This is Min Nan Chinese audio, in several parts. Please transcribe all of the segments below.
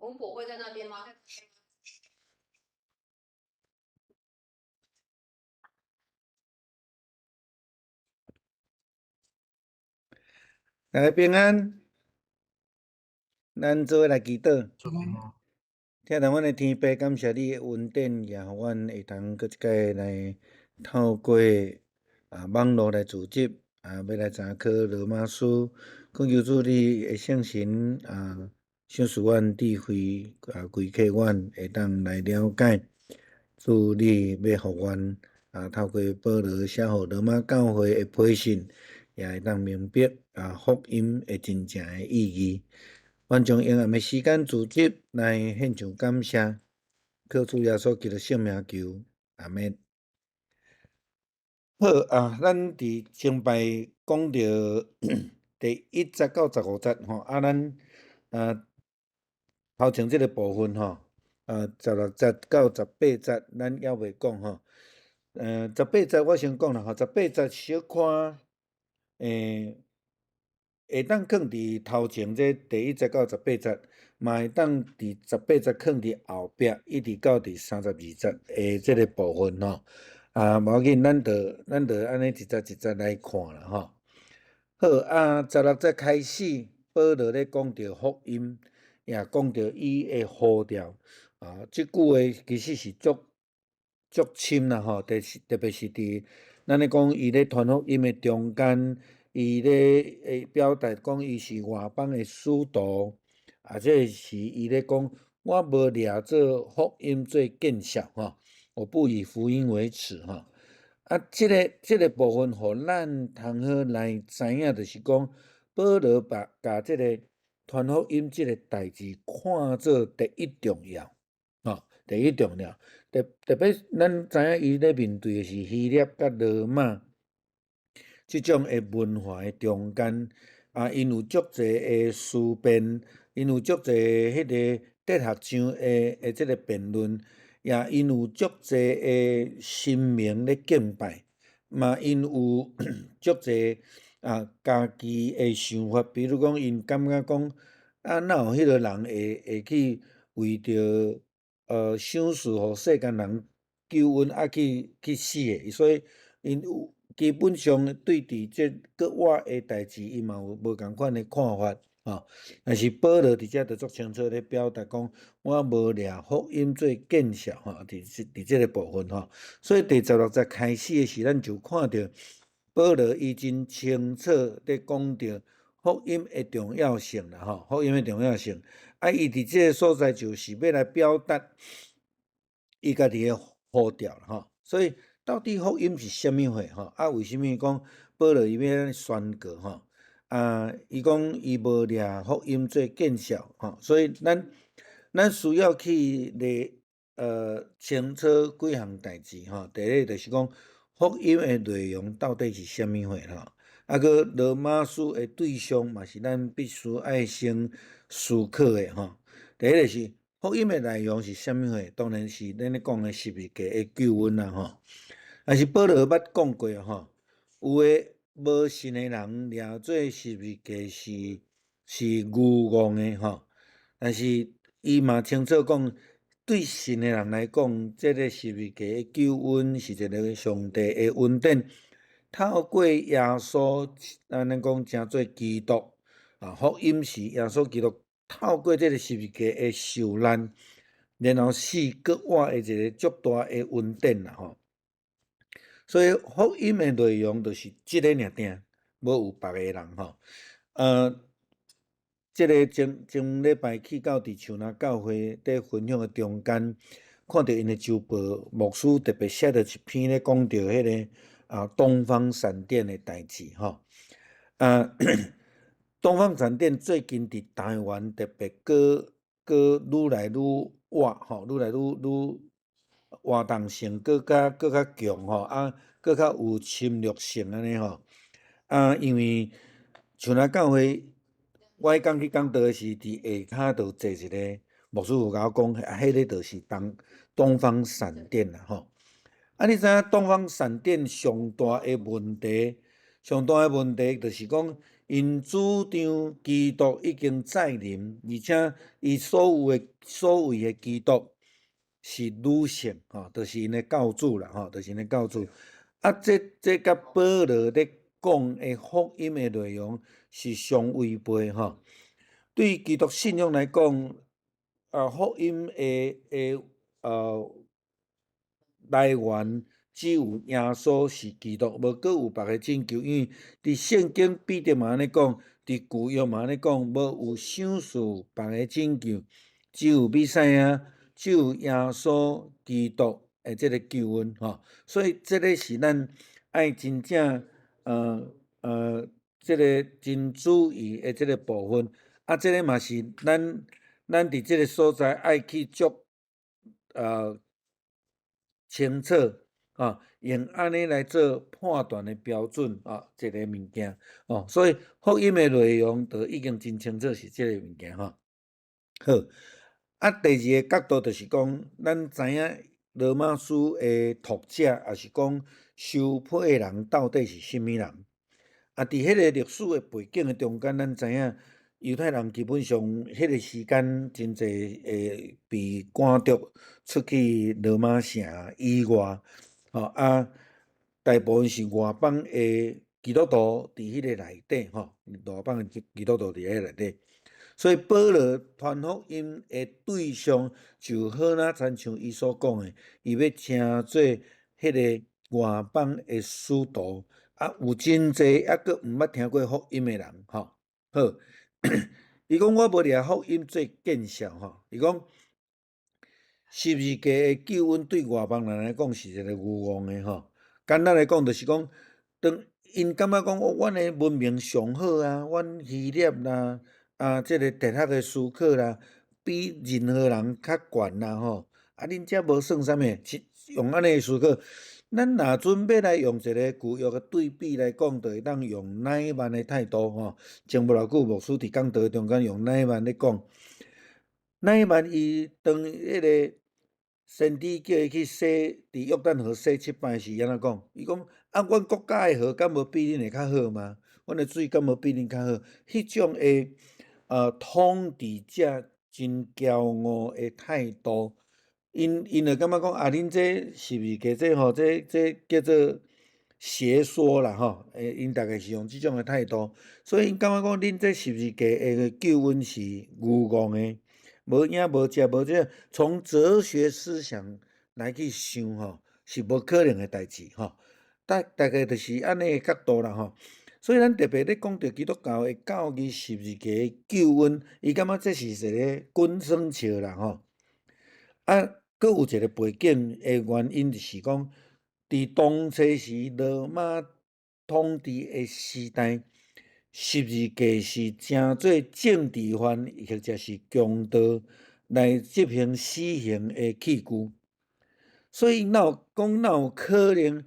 文博會在那邊嗎？大家平安，咱做伙來祈禱。疼疼阮的天父，感謝你的恩典，也予阮會當閣一擺來透過網路來組織，欲來查考羅馬書。懇求主你的聖神賞賜阮智慧，開啟阮會當來了解。主你欲予阮透過保羅寫予羅馬教會的批信，也會當明白福音的真正的意義。阮將黑暗的時間組織來獻上感謝，靠主耶穌基督聖名求，阿們。好啊，咱佇前擺講著第一節到15節吼，咱頭前這个部分吼，16節到18節，咱猶未講吼。十八節我先講啦吼，十八節小可，會當囥佇頭前這第一節到十八節，嘛會當佇十八節囥佇後壁，一直到佇32節的這个部分吼。無要緊，咱就按呢一節一節來看啦吼。好，16節開始，保羅咧講著福音，也講著伊的呼召。這句話其實是足足深啦吼，特別是佇咱咧講伊咧傳福音的中間，伊咧會表達講伊是外邦的使徒，這個是伊咧講我無掠做福音做見笑吼，我不以福音為恥吼。這个部分，予咱通好來知影，就是講保羅把共這个傳福音這个代誌看做第一重要，吼，第一重要。特別咱知影伊咧面對的是希臘佮羅馬這種的文化的中間，𪜶有足濟的思辨，𪜶有足濟彼个哲學上的這个辯論。也𪜶有足濟的神明咧敬拜，嘛𪜶有足濟家己的想法，比如講，𪜶感覺講，哪有彼个人會去為著賞賜予世間人救恩，去死的？所以𪜶有基本上對佇這國外的代誌，伊嘛有無仝款的看法。但是保羅佇遮就足清楚咧表達講，我無掠福音做見笑吼，佇這个部分吼。所以第十六節開始的時，咱就看著保羅伊真清楚咧講著福音的重要性啦吼，福音的重要性。伊佇這个所在就是欲來表達伊家己的呼召啦吼。所以到底福音是啥物貨吼？為啥物講保羅伊欲按呢宣告吼？伊講伊無掠福音做見笑吼，所以咱需要去咧清楚幾項代誌吼。第一個就是講福音的內容到底是啥物貨吼，閣羅馬書的對象嘛是咱必須愛先思考的吼。第一個是福音的內容是啥物貨，當然是咱咧講的十字架的救恩啦吼。但是保羅捌講過吼，有的無信的人掠做十字架是愚戇的吼，但是伊嘛清楚講，對信的人來講，這个十字架的救恩是一个上帝的恩典，透過耶穌，咱講稱做基督，福音是耶穌基督透過這个十字架的受難，然後賜閣我的一個足大的恩典啦吼。所以福音的內容就是這个爾定，無有別个人吼。這个前前禮拜去到佇樹林教會佇分享的中間，看著𪜶的週報，牧師特別寫著一篇咧講著彼个東方閃電的代誌吼。東方閃電最近佇台灣特別閣閣愈來愈活吼，愈來愈愈。活動性閣較閣較強吼，閣較有侵略性按呢吼。因為像咱教會，我彼工去講道的時，佇下跤就坐一个牧師有共我講，彼个就是東方閃電啦吼。你知影東方閃電上大的問題，上大的問題就是講， 𪜶主張基督已經再臨，而且伊所有的所謂的基督是女性，吼，就是𪜶的教主啦，吼，就是𪜶的教主。啊，這佮保羅咧講的福音的內容是相違背，吼。對基督信仰來講，啊，福音的來源只有耶穌是基督，無閣有別个拯救。因為佇聖經彼得嘛按呢講，佇舊約嘛按呢講，無有賞賜別个拯救，只有彌賽亞，只有耶穌基督的這个救恩，吼。所以這个是咱愛真正這个真注意的這个部分。啊，這个嘛是咱佇這个所在愛去足清楚，啊，用按呢來做判斷的標準啊，這个物件哦。所以福音的內容就已經真清楚是這个物件吼。好，啊，第二个角度就是講，咱知影羅馬書的讀者，抑是講收批的人到底是啥物人？啊，佇彼个歷史的背景的中間，咱知影猶太人基本上彼个時間真濟會被趕逐出去羅馬城以外，吼啊，大部分是外邦的基督徒佇彼個內底，吼，外邦的基督徒佇彼個內底。所以保羅傳福音的對象就好若親像伊所講的，伊欲成做彼个外邦的使徒，啊，有真濟猶閣毋捌聽過福音的人，吼。好，伊講我無掠福音做見笑，吼，伊講十字架的救恩對外邦人來講是一個愚妄的，吼。簡單來講，就是講，當𪜶感覺講，哦，阮的文明上好啊，阮希臘啦，啊，這个哲學的思考啦，比任何人較懸啦，吼。啊，恁遮無算啥物，用按呢的思考。咱若準欲來用一个舊約的對比來講，就會當用乃縵的態度，吼。前無偌久，牧師佇講道中間用乃縵咧講，乃縵伊當彼个先知叫伊去洗，佇約旦河洗七擺時，按怎講？伊講啊，阮國家的河敢無比恁的較好嗎？阮的水敢無比恁較好？彼種的統治者真驕傲的態度，𪜶就感覺講啊，恁這十字架這吼，這叫做邪說啦吼，𪜶大概是用這種的態度，所以𪜶感覺講恁這十字架的救恩是愚妄的，無影無跡無這，從哲學思想來去想吼，是無可能的代誌吼。大概就是按呢的角度啦吼。所以咱特別咧講著基督教的教義十字架的救恩，伊感覺這是一个滾耍笑啦吼。啊，閣有一个背景的原因，就是講，佇當初時羅馬統治的時代，十字架是成做政治犯或者是強盜來執行死刑的器具。所以哪有講哪有可能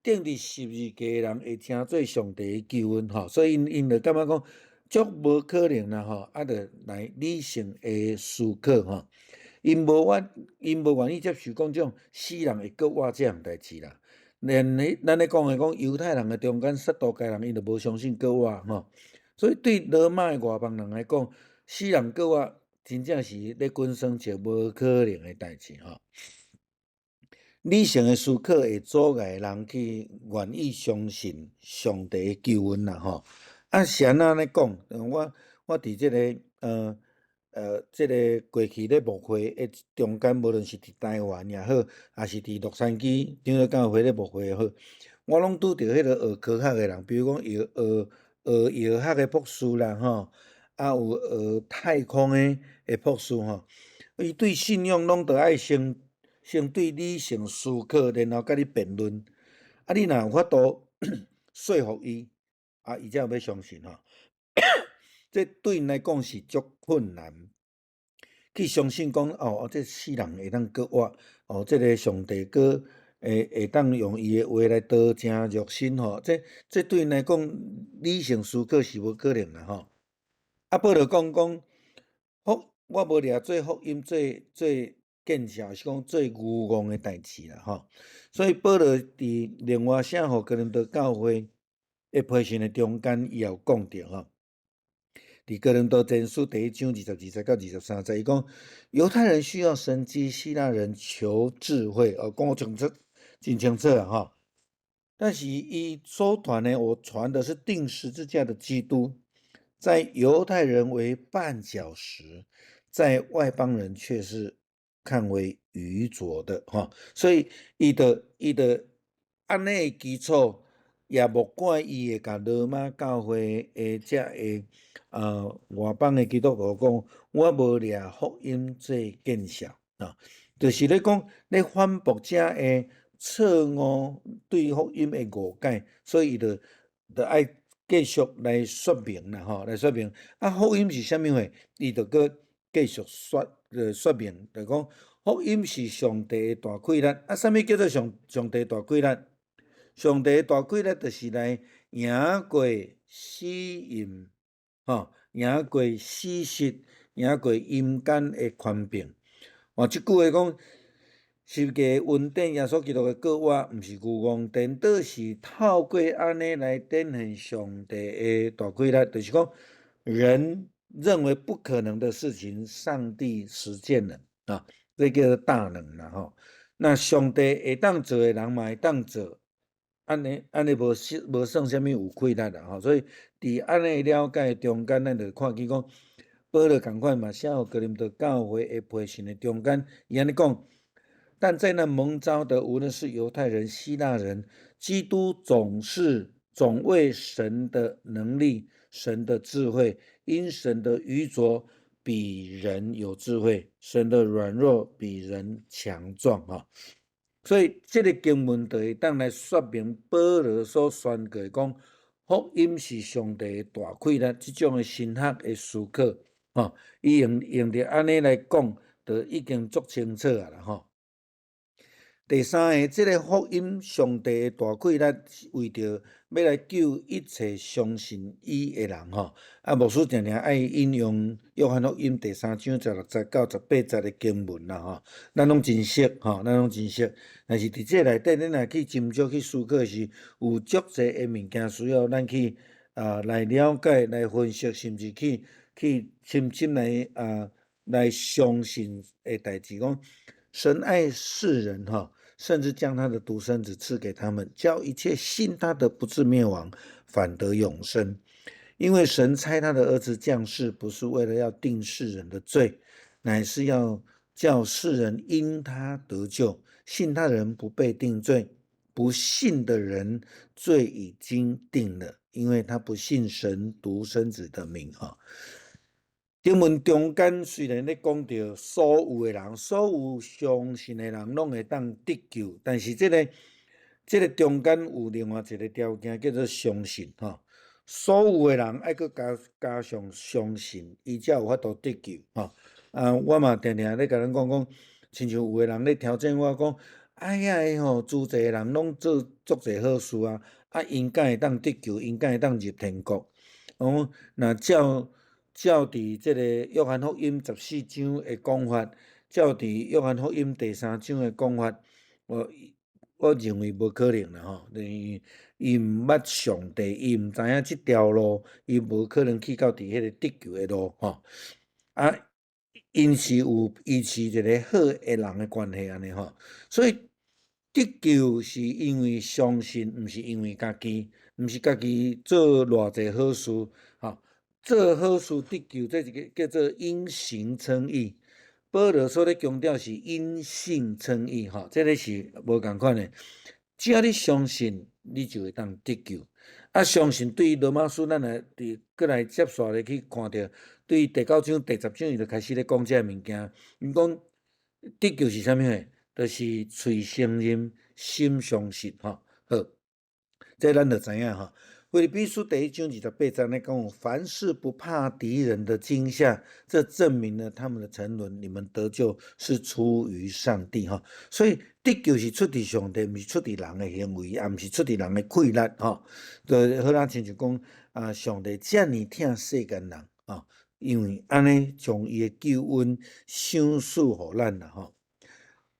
釘佇十字架的人會成做上帝的救恩吼？所以𪜶就感覺講足無可能啦吼，啊，就來理性的思考吼。𪜶無願意接受講這種死人會閣活這項代誌啦。連彼咱咧講的講猶太人的中間撒都該人，𪜶就無相信閣活吼。所以對羅馬的外邦人來講，死人閣活真正是咧滾耍笑，無可能的代誌吼。理性的思考會阻礙人去願意相信上帝的救恩啦吼。啊，是按怎咧講？我佇這个過去咧牧會的中間，無論是佇台灣也好，抑是佇洛杉磯長老教會咧牧會也好，我攏拄著彼个學科學的人，比如講學藥學的博士啦吼，啊有學太空的博士吼，伊對信仰攏著愛先對理性思考，然後佮你辯論。啊，你若有法度說服伊，啊，伊才有欲相信吼。這對𪜶來講是足困難，去相信講哦，這死人會當閣活，哦，這个上帝閣會當用伊的話來道成肉身吼，這對𪜶來講理性思考是無可能啦吼。啊，保羅講講福，我無掠做福音做做見笑，是講做愚妄的代誌啦吼。所以保羅佇另外寫予哥林多教會的的批信的中間，伊也有講著吼。佇哥林多前書第一章22節到23節，伊講猶太人需要神蹟，希臘人求智慧，哦，講清楚，真清楚啊！吼。但是伊所傳的，我傳的是釘十字架的基督，在猶太人為絆腳石，在外邦人卻是看為愚拙的，吼。所以伊的按呢的基礎，也無怪伊會共羅馬教會的遮个外邦的基督徒講，我無掠福音做見笑啊，就是咧講咧反駁遮个錯誤對福音的誤解，所以伊就愛繼續來說明啦，吼，來說明啊，福音是啥物貨？伊就閣繼續說明，就講福音是上帝的大氣力，啊，啥物叫做上帝大氣力？上帝大氣力就是來贏過死蔭，吼，贏過死實，贏過陰間的權柄。換一句話講，十架恩典耶穌基督的過活，毋是虛妄，顛倒是透過按呢來展現上帝的大氣力，就是講人認為不可能的事情，上帝實踐了啊，這叫做大能啦吼。那上帝會當做的人嘛會當做。按呢按呢無算啥物有氣力啦吼，所以佇按呢了解中間，咱就看見講，保羅仝款嘛寫予哥林多教會的批信的中間，伊按呢講，但在那蒙召的，無論是猶太人、希臘人，基督總是總為神的能力、神的智慧，因神的愚拙比人有智慧，神的軟弱比人強壯啊。所以，這个經文就會當來說明保羅所宣告講，福音是上帝的大氣力，這種的神學的思考，吼，伊用著按呢來講，就已經足清楚啊啦，吼。第三个，這个福音上帝的大氣力，為著欲來救一切相信伊的人，吼。啊，牧師定定愛引用約翰福音第三章16節到18節的經文啦，吼。咱攏真熟，吼，咱攏真熟。但是佇這內底，咱若去斟酌去思考時，有足濟的物件需要咱去來了解、來分析，甚至去深深來相信的代誌。講神愛世人，吼，甚至將他的獨生子賜給他們，叫一切信他的不至滅亡，反得永生。因為神差他的兒子降世，不是為了要定世人的罪，乃是要叫世人因他得救。信他人不被定罪，不信的人罪已經定了，因為他不信神獨生子的名。哈。經文中間雖然咧講著所有的人，所有相信的人攏會當得救，但是這个中間有另外一個條件叫做相信吼。所有的人愛閣加上相信，伊才有法度得救吼。啊，我嘛定定咧共咱講講，親像有的人咧挑戰我講，啊遐个吼，資濟的人攏做足濟好事啊，啊𪜶敢會當得救，𪜶敢會當入天國？我講若照佇這个約翰福音14章的講法，照佇約翰福音第三章的講法，我認為無可能啦吼，因為伊毋捌上帝，伊毋知影這條路，伊無可能去到佇彼個得救的路吼。啊，𪜶是有維持一個好的人的關係按呢吼，所以得救是因為相信，毋是因為家己，毋是家己做偌濟好事吼。做好事得救，這一個叫做因行稱義。保羅所咧強調是因信稱義，吼，這个是無仝款的。只要你相信，你就會當得救。啊，相信對羅馬書，咱來佇閣來接續咧去看著，對第九章、第10章，伊就開始咧講這个物件。𪜶講得救是啥物貨？就是喙承認，心相信，吼。好，這咱就知影吼。腓立比書第一章28節咧講，凡事不怕敵人的驚嚇，這證明了他們的沉淪。你們得救是出於上帝，吼。所以得救是出佇上帝，毋是出佇人的行為，也毋是出佇人的氣力，吼。就好若親像講啊，上帝遮爾疼世間人，吼，因為按呢將伊的救恩賞賜予咱啦，吼。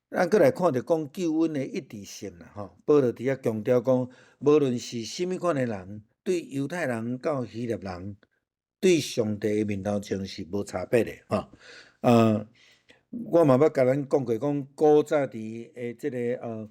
咱閣來看著講救恩的一致性啦，吼。保羅佇遐強調講，無論是啥物款的人，對猶太人到希臘人，對上帝的面頭前是無差別的吼。我嘛捌共咱講過，講古早佇的這个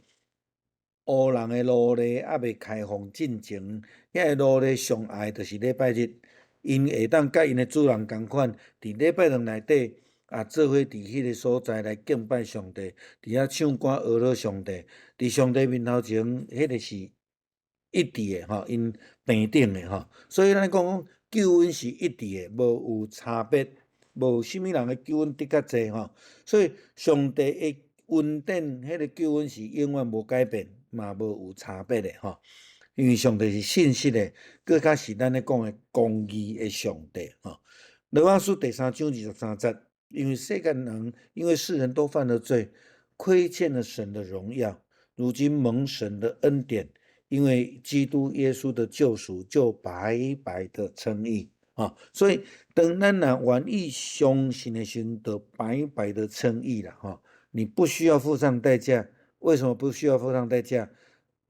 烏人的奴隸猶未開放進前，遐个奴隸上愛就是禮拜日，𪜶會當佮𪜶的主人仝款，佇禮拜六內底啊，做伙佇彼个所在來敬拜上帝，佇遐唱歌呵咾上帝，佇上帝面頭前，彼个是一致的吼，𪜶平等的吼。所以咱講講救恩是一致的，無有差別，無啥物人的救恩得較濟吼。所以上帝的恩典，彼个救恩是永遠無改變，嘛無有差別的吼。因為上帝是信實的，閣較是咱咧講的公義的上帝吼。羅馬書第三章二十三節，因為世間人，因為世人都犯了罪，虧欠了神的榮耀，如今蒙神的恩典，因為基督耶穌的救贖，就白白的稱義啊！所以當咱若願意相信的時陣，就白白的稱義啦！哈，你不需要付上代價。為什麼不需要付上代價？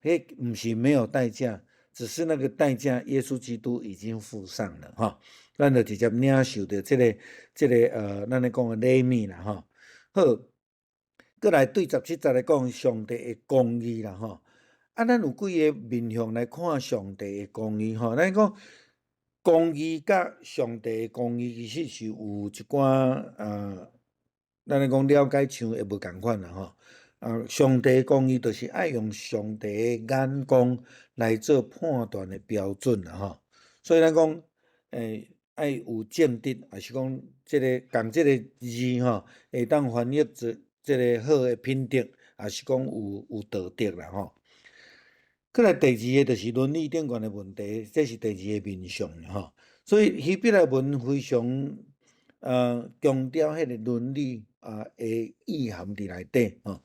彼毋是沒有代價，只是那個代價，耶穌基督已經付上了哈。咱就直接領受著這個，咱咧講的禮物啦吼。好，閣來對十七節來講上帝的公義啦吼。啊，咱有幾个面向來看上帝的公義吼。咱講公義佮上帝的公義其實是有一寡咱咧講了解像會無仝款啦吼。啊，上帝公義就是愛用上帝的眼光來做判斷的標準啦吼。所以咱講，愛有正直，抑是講這个仝這个字吼，會當翻譯做這个好的品德，抑是講有道德啦吼。閣來第二个就是倫理頂懸的問題，這是第二个面向吼。所以希伯來文非常強調彼个倫理啊的意涵佇內底吼。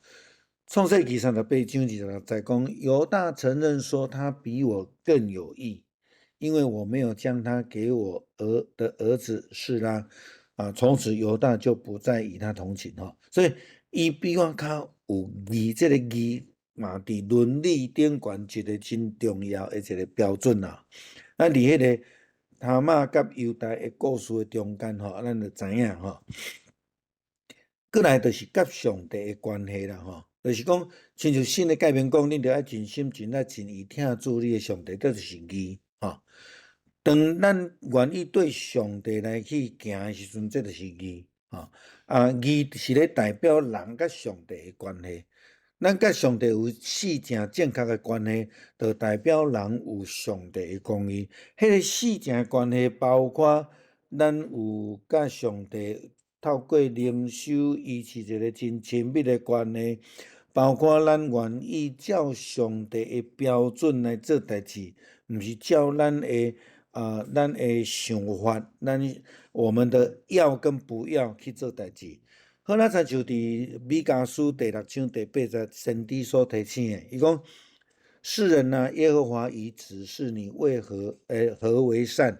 創世記三十八章二十六節講，猶大承認說他比我更有義，因為我沒有將他給我兒的兒子示拉啊，從此猶大就不再與他同寢吼。所以伊比我較有義，這个義嘛佇倫理頂懸一个真重要的一个標準啊。啊，佇彼个他瑪佮猶大的故事的中間吼，咱就知影吼。閣來就是佮上帝的關係啦吼，就是講，親像新的誡命講，恁著愛盡心盡力盡意疼主你的上帝，這就是義吼。當咱願意對上帝來去行的時陣，這就是義吼。啊，義是咧代表人佮上帝的關係。咱佮上帝有四正正確的關係，就代表人有上帝的公義。彼个四正的關係包括咱有佮上帝透過靈修維持一个真親密的關係，包括咱願意照上帝的標準來做代誌，毋是照咱的想法，我們的要跟不要去做代誌。好，咱親像佇彌迦書第六章第八節，先知所提醒的，伊講：世人啊，耶和華已指示你為何何為善，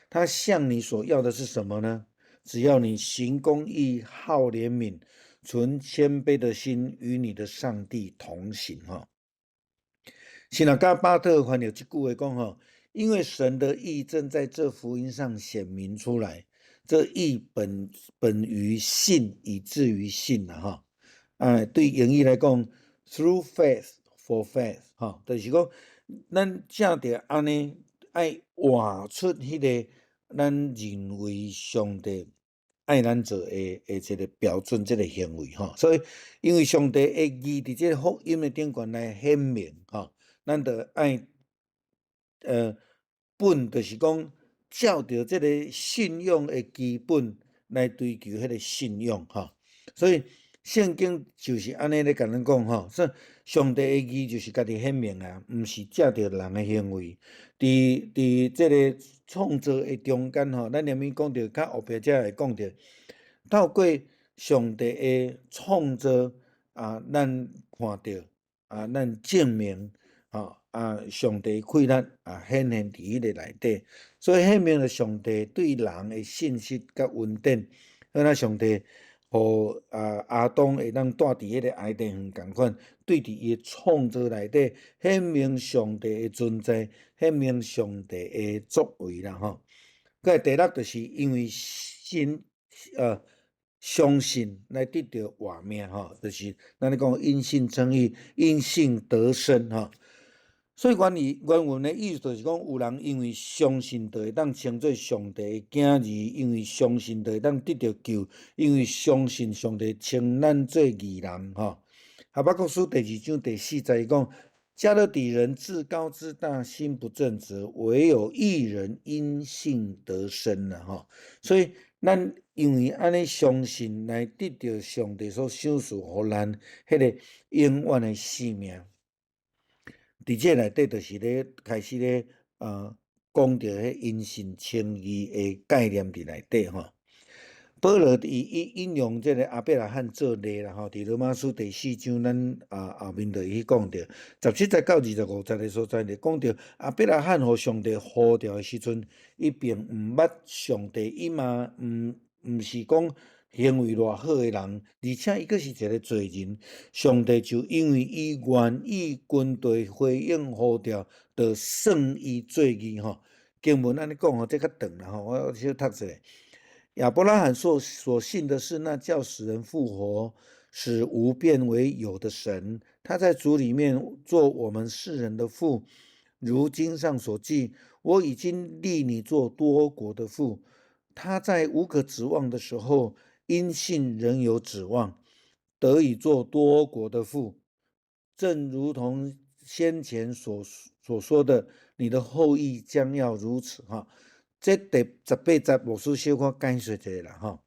他向你所要的是什麼呢？只要你行公義、好憐憫、存謙卑的心，與你的上帝同行。哈，聖那加巴特翻譯這句話講吼，因為神的義正在這福音上顯明出來。這義本於信，以至於信啦，吼。啊，對英語來講，through faith for faith，吼，就是講，咱藉著按呢，愛活出彼个咱認為上帝愛咱做的這個標準，這個行為，吼。所以，因為上帝的義佇這個福音的頂懸來顯明，吼，咱著愛，本就是講，照著這个信仰的基本來追求彼个信仰，吼。所以聖經就是按呢咧共咱講，吼，說上帝的義就是家己顯明啊，毋是藉著人的行為。佇這个創造的中間，吼，咱連面講著較後壁才會講著，透過上帝的創造啊，咱看著啊，咱證明，吼啊，上帝氣力啊顯現佇彼个內底，所以顯明了上帝對人的信實佮恩典。好，那上帝予予啊亞當會當蹛佇彼個伊甸園仝款，對佇伊的創造內底顯明上帝的存在，顯明上帝的作為啦吼。閣來第六就是因為信相信來得著活命吼，就是咱咧講因信稱義，因信得生吼。所以原意原文的意思就是講，有人因為相信就會當稱做上帝的囝兒，因為相信就會當得著救，因為相信上帝稱咱做義人吼。哈巴谷書第二章第四節講：迦勒底人自高自大，心不正直，唯有義人因信得生啦吼。所以咱因為按呢相信來得著上帝所賞賜予咱彼个永遠的生命。佇這內底就是咧開始咧講著彼因信稱義的概念佇內底吼。保羅伊伊引用這個亞伯拉罕做例啦吼，佇羅馬書第四章，咱後面就會去講著17節到25節的所在，就講著亞伯拉罕予上帝呼召的時陣，伊並毋捌上帝，伊嘛毋是講行為偌好的人，而且伊閣是一個罪人。上帝就因為伊願意跟隨回應呼召，就算伊做義吼。經文按呢講吼，這較長啦吼，我小讀一下。亞伯拉罕所信的是那叫死人復活、使無變為有的神。他在主裡面做我們世人的父，如經上所記：我已經立你做多國的父。他在無可指望的時候，因信仍有指望，得以做多國的父。正如同先前所說的，你的後裔將要如此。哈，這第十八節牧師小可解說一下啦。吼，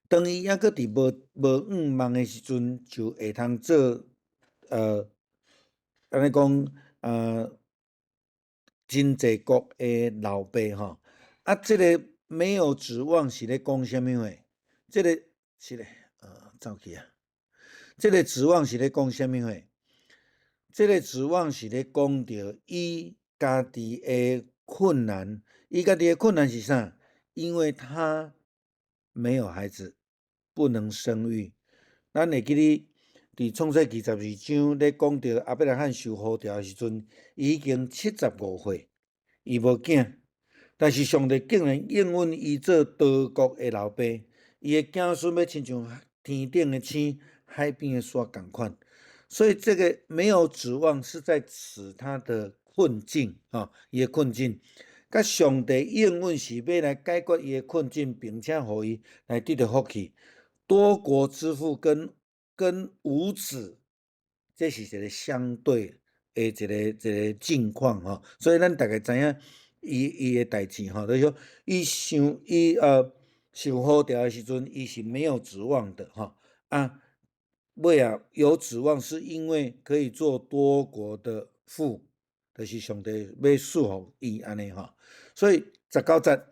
當伊猶閣佇無向望的時陣，就會通做按呢講真濟國的老爸吼。啊，這个沒有指望是咧講啥物話？這个是咧，走去啊！這个指望是咧講啥物話？這个指望是咧講著伊家己的困難，伊家己的困難是啥？因為他沒有孩子，不能生育。咱會記得佇創世記12章咧講著亞伯拉罕受呼召的時陣，伊已經75歲，伊無囝，但是上帝竟然應允伊做多國的老爸，伊的子孫欲親像天頂的星、海邊的沙仝款。所以這个沒有指望，是在指他的困境，吼，伊的困境。佮上帝應允是欲來解決伊的困境，並且予伊來得著福氣。多國之父跟無子，這是一個相對的一個境況吼。所以咱大概知影伊的代誌吼，就是說伊想伊受呼召的時陣，伊是沒有指望的吼啊。尾仔有指望，是因為可以做多國的父，就是上帝欲賜予伊按呢吼。所以19節，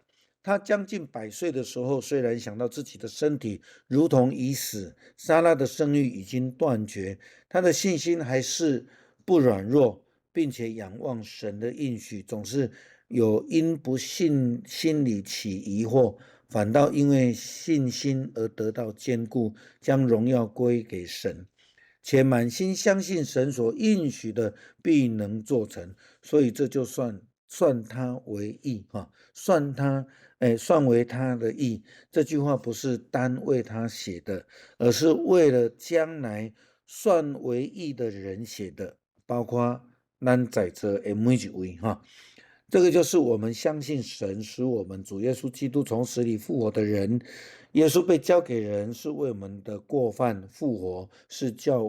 他將近100歲的時候，雖然想到自己的身體如同已死，撒拉的生育已經斷絕，他的信心還是不軟弱，並且仰望神的應許，總是有因不信心裡起疑惑，反倒因為信心而得到堅固，將榮耀歸給神，且滿心相信神所應許的必能做成，所以這就算他為義，哈，算他，算為他的義。這句話不是單為他寫的，而是為了將來算為義的人寫的，包括咱在座的每一位，哈。這個就是我們相信神使我們主耶穌基督從死裡復活的人。耶穌被交給人，是為我們的過犯復活，是叫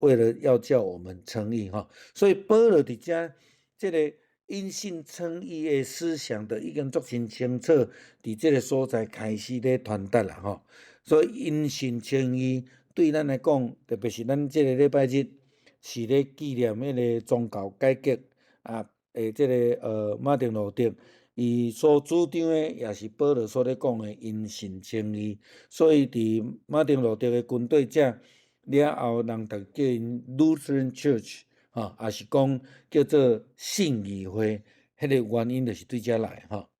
為了要叫我們稱義哈。所以保羅佇遮這个因信稱義的思想，就已經足真清楚，佇這个所在開始咧傳達啦吼。所以因信稱義對咱來講，特別是咱這个禮拜日是咧紀念彼個宗教改革啊。這个馬丁路德，伊所主張的也是保羅所咧講的因信稱義，所以佇馬丁路德的跟隨者了後，人就叫𪜶 Lutheran Church，吼，也是講叫做信義會，彼个原因就是對遮來吼。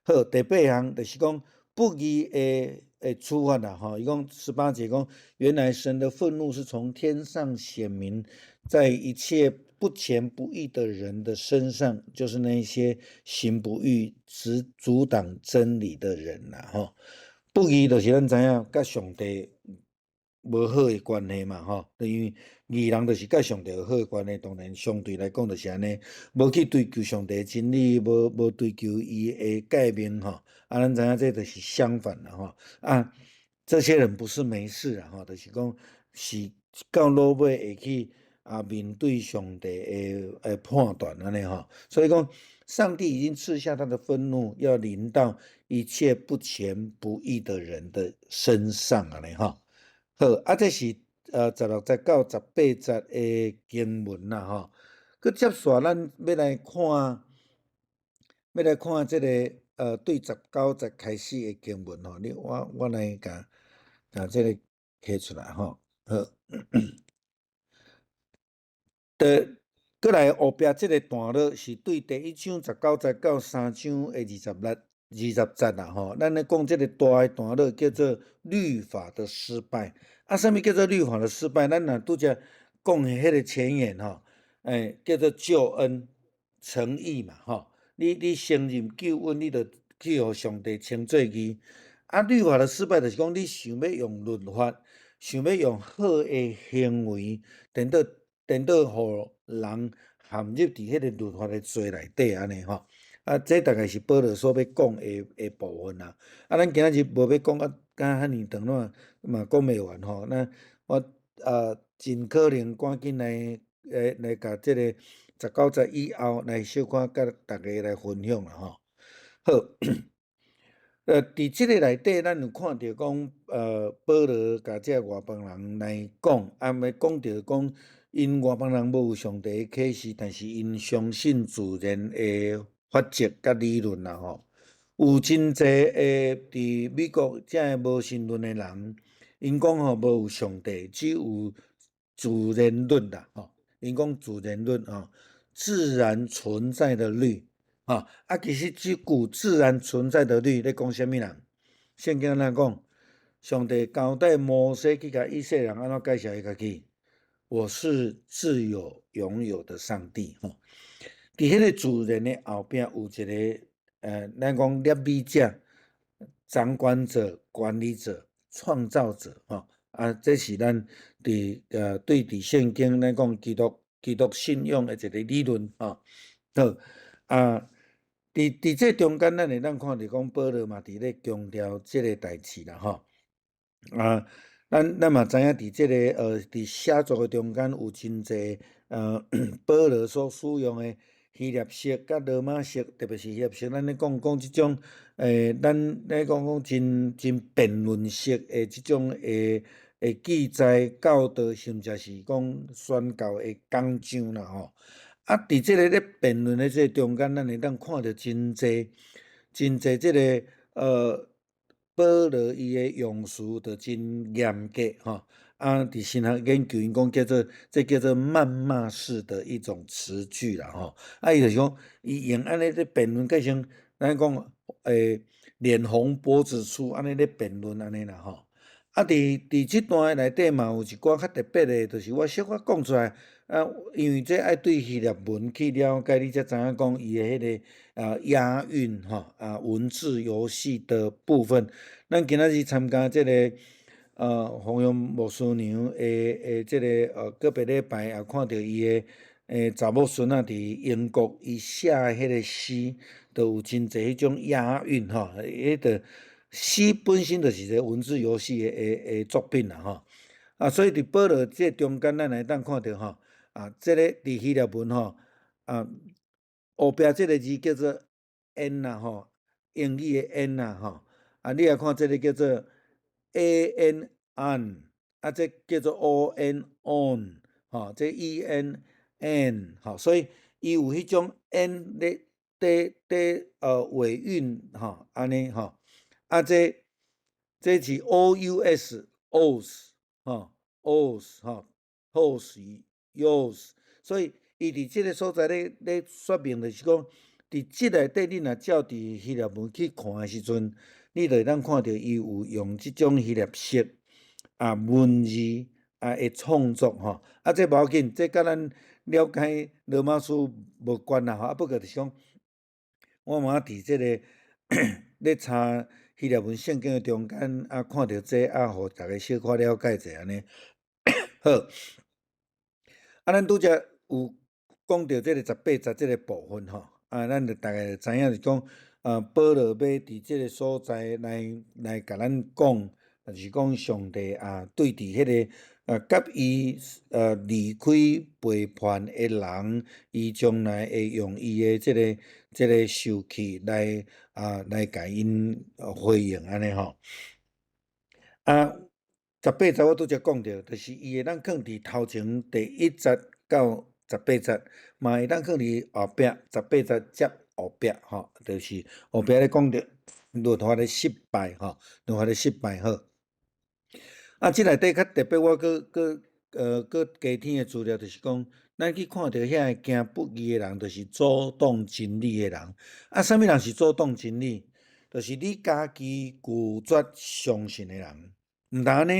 好，第八項就是講不義的的處罰啦，吼，伊講18節講，原來神的憤怒是從天上顯明在一切不虔不義的人的身上，就是那些行不義、只阻擋真理的人啦，吼。不義就是咱知影，佮上帝無好的關係嘛，吼，因為義人就是佮上帝有好的關係，當然相對來講就是按呢，無去追求上帝的真理，無追求伊的誡命，吼，啊，咱知影這就是相反啦，吼，啊，這些人不是沒事啦，吼，就是講是到落尾會去啊面對上帝的判斷按呢吼，所以講上帝已經賜下他的憤怒，要臨到一切不虔不義的人的身上按呢吼。好，啊，這是16節到18節的經文啦，吼。閣接續咱欲來看這個對19節開始的經文吼。你我來共這個提出來吼。好，的閣來後壁這個段落是對第一章19節到三章的26、20節啦吼。咱咧講這個大的段落叫做律法的失敗。啊，啥物叫做律法的失敗？咱若拄才講的彼個前言吼，叫做救恩稱義嘛，吼。你承認救恩，你就去予上帝稱做義。啊，律法的失敗就是講，你想欲用律法，想欲用好的行為，顛倒予人陷入佇彼個律法的罪內底按呢吼。啊，這大概是保羅所欲講的部分啦。啊，咱今仔日無欲講啊，敢遐爾長嘛嘛講袂完吼。那我啊，盡可能趕緊來共這個19節以後來小可共大家來分享啦吼。好，佇這個內底，咱有看著講，保羅共這外邦人來講，啊，欲講著講，𪜶外邦人無有上帝的啟示，但是𪜶相信自然的法則佮理論啦吼。有真濟的佇美國遮個無神論的人，𪜶講吼無有上帝，只有自然律啦吼。𪜶講自然律吼，自然存在的律，吼啊，其實這句自然存在的律咧講啥物人？聖經按怎講？上帝交代摩西去共以色列人按怎介紹伊家己？我是自有永有的上帝吼。佇彼個自然的後壁有一個，咱講立美者、掌管者、管理者、創造者，吼啊，這是咱對佇聖經咱講基督信仰的一個理論，吼。好，啊，佇這中間，咱會當看著講保羅嘛佇咧強調這個代誌啦，吼。啊，咱嘛知影佇這個佇寫作的中間有真濟保羅所使用的希臘式佮羅馬式，特別是希臘式，咱咧講講這種咱咧講講真辯論式的這種的記載教導，甚至是講宣教的講章啦吼。啊，佇這個咧辯論的這個中間，咱會當看著真濟真濟這個保羅伊的用詞就真嚴格吼。啊，佇神學研究，𪜶講叫做這叫做謾罵式的一種詞句啦吼。啊，伊就是講，伊用按呢咧辯論，變成咱講臉紅脖子粗，按呢咧辯論按呢啦吼。啊，佇這段內底嘛有一寡較特別的，就是我小可講出來，啊，因為這愛對希臘文去了解，你才知影講伊的彼個押韻吼，啊文字遊戲的部分。咱今仔日參加這個洪陽牧師娘的這個個別禮拜也看著伊的查某孫仔佇英國，伊寫的彼個詩，都有真濟彼種押韻吼，彼個詩本身就是一個文字遊戲的作品啦吼。啊，所以佇保羅這中間，咱會當看著吼，啊，這個佇希臘文吼，啊，後壁這個字叫做 en 啦吼，英語的 en 啦吼，啊，你來看這個叫做 a n an，啊，這叫做 o n on，吼，這 e n en，吼，所以伊有彼種 en 咧綴尾韻吼，按呢吼，啊，這是 o u s ous，吼，ous 吼，ous ous，所以伊佇這個所在咧說明就是講，佇這內底你若照佇希臘文去看的時陣，你就會當看著伊有用這種希臘式文字的創作吼。啊，這無要緊，這佮咱了解羅馬書無關啦吼。啊，不過就是講，我嘛佇這个咧查希臘文聖經的中間，看著這，予逐家小可了解者按呢。好，咱拄才有講著這个十八節這个部分吼，咱就大概就知影是講，保羅欲佇這个所在來共咱講，就是講上帝對佇彼个佮伊離開背叛的人，伊將來會用伊的這个受氣來共𪜶回應按呢吼。十八節我拄才講著，就是伊會當囥佇頭前第一節到十八節，嘛會當囥佇後壁十八節接後壁吼，就是後壁咧講著律法的失敗吼，律法的失敗好。這內底較特別，我閣加添的資料就是講，咱去看著遐個行不義的人，就是阻擋真理的人。啥物人是阻擋真理？就是你家己拒絕相信的人。毋但按呢，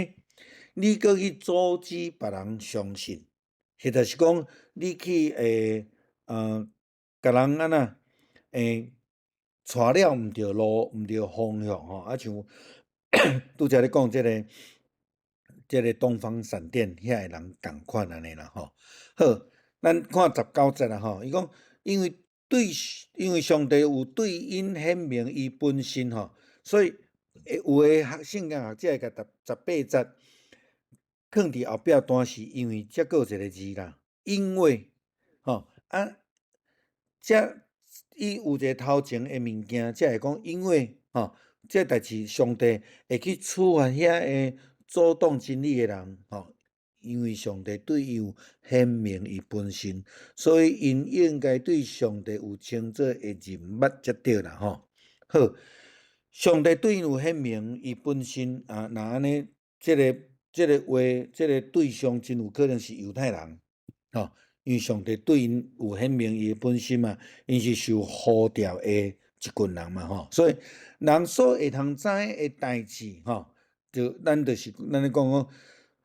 你閣去阻止別人相信，或者是講你去共人按怎帶了毋著路、毋著方向吼。像拄才咧講這个東方閃電遐个人仝款按呢啦吼。好，咱看19節啦吼，伊講因為上帝有對𪜶顯明伊本身吼，所以有的聖經學者會共十八節囥佇後壁段，是因為這閣有一个字啦，因為吼，這伊有一个頭前的物件，才會講因為吼，這代誌上帝會去處罰遐个阻擋真理的人吼，因為上帝對伊有顯明伊本身，所以𪜶應該對上帝有清楚的認捌才對啦吼。好，上帝對𪜶有顯明伊本身，若按呢，這个話，這个對象真有可能是猶太人，吼，因為上帝對𪜶有顯明伊的本身嘛，𪜶是受呼召的一群人嘛，吼，所以人所會通知的代誌，吼，就咱就是咱咧講講，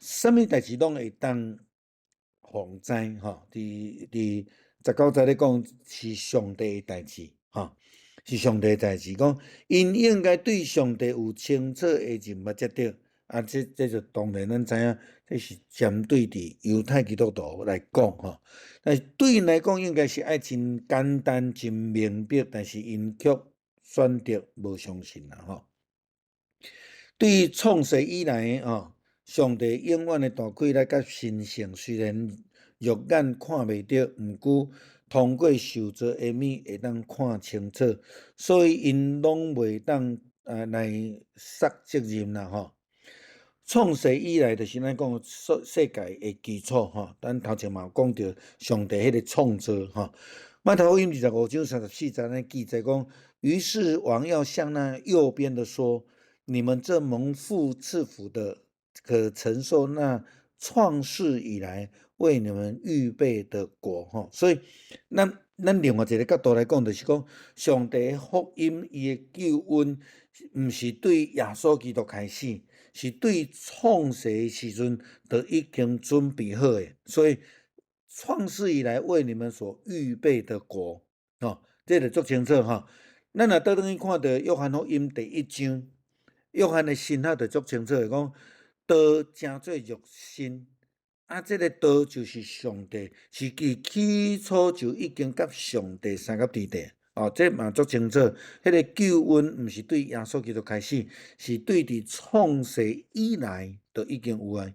啥物代誌攏會當予知，吼，佇19節咧講是上帝的代誌，吼，是上帝的代誌，講𪜶應該對上帝有清楚的認捌才對。這就當然咱知影，這是針對佇猶太基督徒來講吼。但是對𪜶來講，應該是愛真簡單、真明白，但是𪜶卻選擇無相信啦吼。對創世以來吼，上帝永遠的大氣力佮神性，雖然肉眼看袂著，毋過通過受造的物會當看清楚，所以𪜶攏袂當來捒責任啦吼。創世以來，就是咱講世界的基礎吼。咱頭前嘛有講著上帝彼个創造吼。馬太福音25章34節呢記載講，於是王要向那右邊的說：你們這蒙父賜福的，可承受那創世以來為你們預備的國吼。所以，咱另外一个角度來講，就是講上帝的福音，伊的救恩，毋是對耶穌基督開始。是對創世的時陣就已經準備好的，所以創世以來為你們所預備的國，吼，這就足清楚吼。咱若倒轉去看著約翰福音第一章，約翰的神學就足清楚的講，道成做肉身，這个道就是上帝，是伊起初就已經佮上帝相佮佇底。哦，這嘛足清楚，彼个救恩毋是對耶穌基督開始，是對佇創世以來就已經有啊。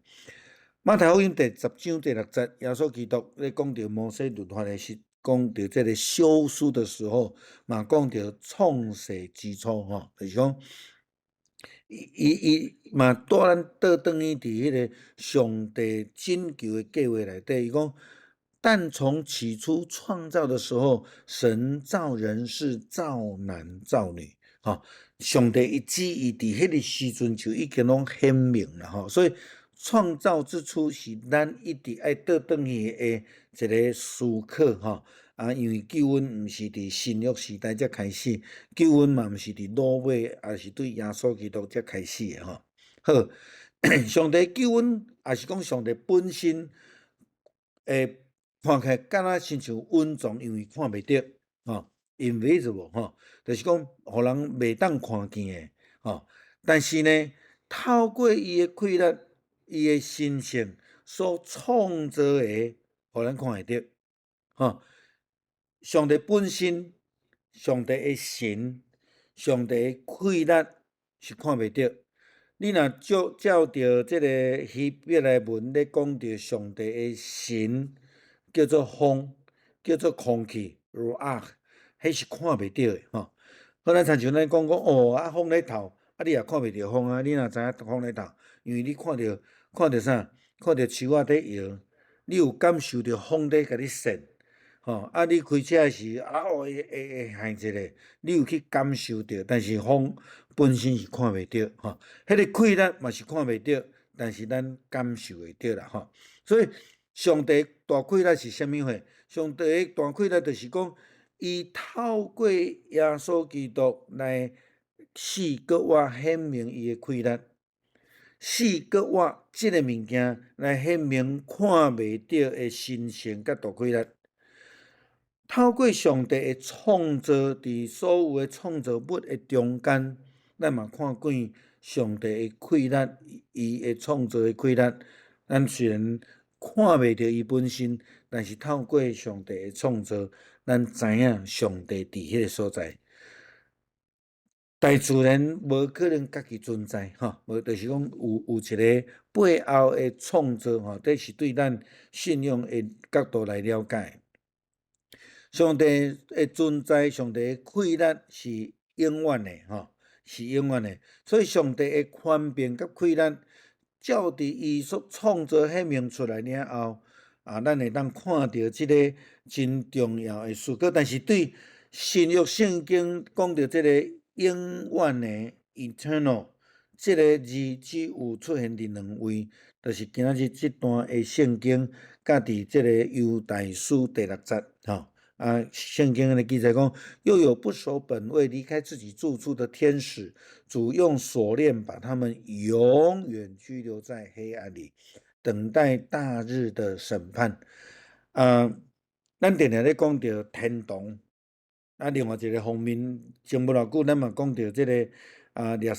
馬太福音第10章第6節，耶穌基督咧講著摩西律法的時，講著這个休書的時候，嘛講著創世之初吼，就是講，伊嘛帶咱倒轉去佇彼个上帝拯救的計劃內底，伊講。但從起初創造的時候，神造人是造男造女，吼，上帝伊旨意佇彼个時陣就已經攏顯明啦，吼，所以創造之初是咱一直愛倒轉去的一个思考，吼。啊，因為救恩毋是佇新約時代才開始，救恩嘛毋是佇落尾，也是對耶穌基督才開始的吼。好，上帝救恩，抑是講上帝本身，會看起來敢若親像隱藏，因為看袂著，吼，invisible 吼，就是講予人袂當看見的，吼。但是呢，透過伊的氣力，伊的神性所創造的，予咱看會著，吼。上帝本身，上帝的神，上帝的氣力是看袂著。你若照著這个希伯來文咧講著上帝的神，叫做風，叫做空氣，ruach，彼是看袂著的吼。好，咱親像咱講講哦，啊風咧透，啊你也看袂著風啊，你哪知影風咧透？因為你看著啥？看著樹仔佇搖，你有感受著風佇共你扇。吼，啊！你開車時，啊哦，會害一下，你有去感受著，但是風本身是看袂著，吼。彼个氣力嘛是看袂著，但是咱感受會著啦，吼。所以上帝大氣力是啥物貨？上帝大氣力就是講，伊透過耶穌基督來死閣活顯明伊的氣力，死閣活這个物件來顯明看袂著的神性佮大氣力。透過上帝的創造，佇所有的創造物的中間，咱嘛看見上帝的氣力，伊的創造的氣力。咱雖然看袂著伊本身，但是透過上帝的創造，咱知影上帝佇彼个所在。大自然無可能家己存在，吼，無就是講有一个背後的創造，吼，這是對咱信仰的角度來了解。上帝的存在，上帝的氣力是永遠的，吼，是永遠的。所以上帝的權柄佮氣力，照佇伊所創造顯明出來了後，啊，咱會當看著這个真重要的事。閣但是對新約聖經講著這个永遠的 eternal 這个字，只有出現佇兩位，就是今仔日這段的聖經，佮佇這个猶大書第六節，吼。啊，聖經的記載講，又有不守本位、離開自己住處的天使，主用鎖鏈把他們永遠拘留在黑暗裡，等待大日的審判。啊，咱定定咧講著天堂，啊，另外一个方面，前無偌久，咱嘛講著這个啊，勒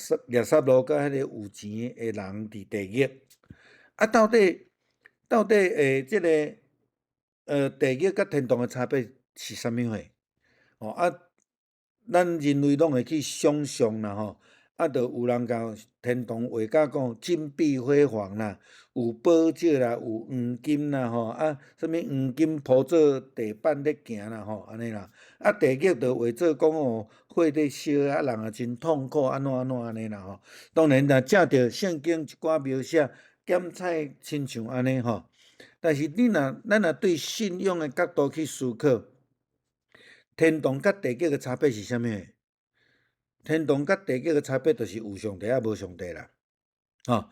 撒羅佮彼个有錢的人佇地獄。啊，到底這个地獄佮天堂的差別是啥物貨？哦啊，咱人類攏會去想像啦吼，啊，就有人共天堂畫甲講金碧輝煌啦，有寶石啦，有黃金啦吼，啊，啥物黃金鋪做地板咧行啦吼，按呢啦。啊，地獄就畫做講哦，火咧燒啊，人也真痛苦，按怎按怎按呢啦吼。當然啦，照著聖經一寡描寫，檢採親像按呢吼。但是你若咱若對信仰的角度去思考，天堂佮地獄的差別是啥物？天堂佮地獄的差別就是有上帝抑無上帝啦，吼。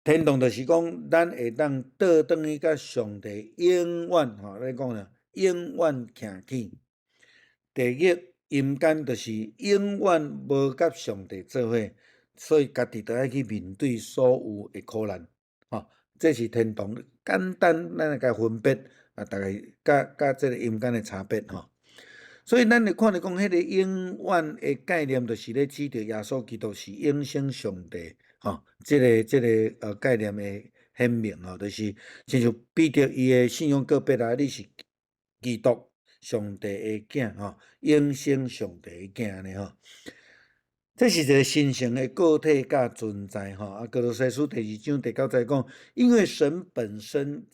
天堂就是講，咱會當倒轉去佮上帝永遠吼，咧講啦，永遠徛起。地獄陰間就是永遠無佮上帝做伙，所以家己著愛去面對所有的苦難，吼。這是天堂，簡單咱來共分別啊，大概佮這个陰間的差別吼。所以咱會看著講，彼个永遠的概念，就是咧指著耶穌基督是永生上帝，吼，這个概念的顯明吼，就是親像彼得伊的信仰告白啦，你是基督上帝的囝吼，永生上帝的囝按呢吼。這是一个神聖的個體佮存在吼。啊，歌羅西書第二章第九節講，因為神本身，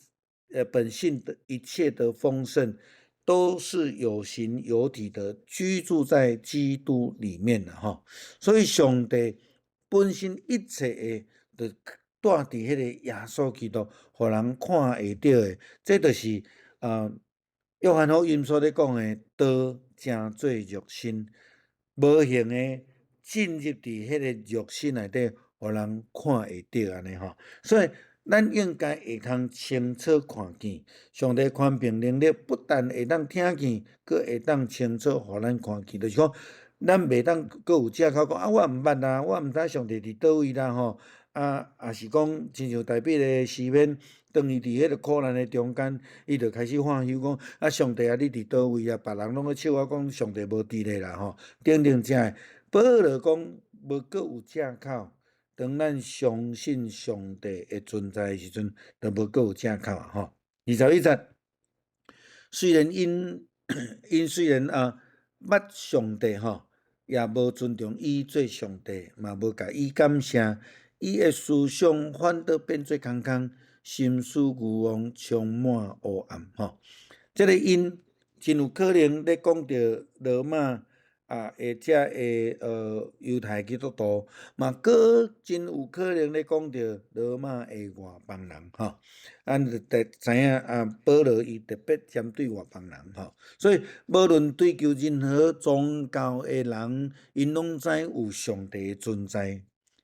本性的一切的豐盛，都是有形有體的居住在基督裡面的吼。所以上帝本身一切的，就住佇彼个耶穌基督，予人看會著的，這就是約翰福音所咧講的，道成做肉身，無形的進入佇彼个肉身內底，予人看會著按呢吼。所以咱應該會通清楚看見上帝權柄能力，不但會當聽見，閣會當清楚予咱看見，就是講，咱袂當閣有藉口講啊，我毋捌啊，我毋知上帝佇佗位啦吼，啊，抑是講親像大衛的詩篇，當伊佇彼个苦難的中間，伊就開始喊求講啊，上帝啊，你佇佗位啊？別人攏咧笑我講上帝無佇咧啦吼，等等遮的。保羅講無閣有藉口，當咱相信上帝的存在的時陣，就無閣有藉口啊吼。21節，雖然𪜶雖然啊捌上帝吼，也無尊重伊做上帝，嘛無共伊感謝，伊的思想反倒變做空空，心思愚妄，充滿黑暗吼。這个𪜶真有可能咧講著羅馬啊，或者會猶太基督徒，嘛閣真有可能咧講著羅馬的外邦人吼。咱就得知影啊，保羅伊特別針對外邦人吼，所以無論追求任何宗教的人，𪜶攏知有上帝的存在，